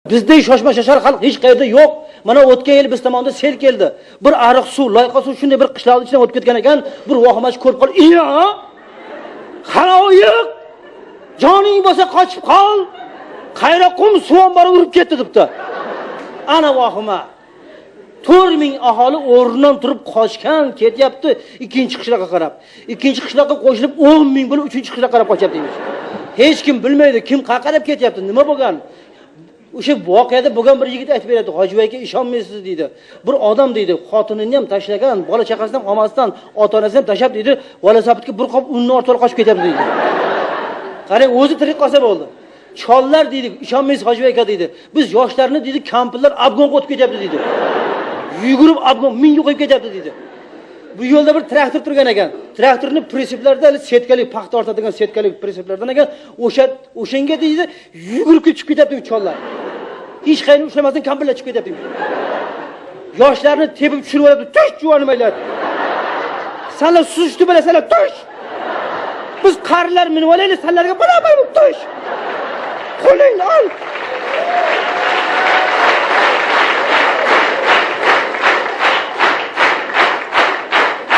Bizdek shoshma shoshar xalq hech qayerda yo'q. Mana o'tgan yil biz tomonda sel keldi. Bir ariq suv, loyqa suv shunday bir qishloqning ichidan o'tib ketgan ekan, bir vahimachi ko'rib qolib, "Iya! Xaloyiq! Joning bo'lsa qochib qol. Qayroqum suv ombori urib ketdi" debdi. Ana vahima. 4000 aholi o'rnidan turib qochgan, ketyapti ikkinchi qishloqqa qarab. Ikkinchi qishloqqa qo'shilib 10 ming bo'lib uchinchi qishloqqa qarab qochyapti emish. Hech kim bilmaydi, kim qayerga qarab ketyapti, nima bo'lgan. O'sha voqeada bo'lgan bir yigit aytib beradi, Hoji aka ishonmaysiz deydi. Bir odam deydi, xotinini ham tashlagan, bola chaqasini ham olmasdan, ota-onasini ham tashlab deydi, velosipedga bir qop unni ortib qochib ketyapti deydi. Qarang, o'zi tirik qolsa bo'ldi. Chollar deydi, ishonmaysiz Hoji aka deydi. Biz yoshlarni deydi, kampirlar abgonga o'tib ketyapti deydi. Yugurib abgon mingga qo'yib ketyapti deydi. Bu yo'lda bir traktor turgan ekan. Traktorni prinsiplarida hali setkali paxta ortadigan setkali prinsiplardan ekan. O'shanga deydi, yugurib chiqib ketyapti chollar. Hech qayerni ushlamasdan kampirlar chiqib ketyapti. Yoshlarni tepib tushirib oladi, tush juvonmaylar. Sanlar suzishni bilasanlar, tush. Biz qarilar minib olaylik, sanlarga barobar tush. Qo'lingni ol.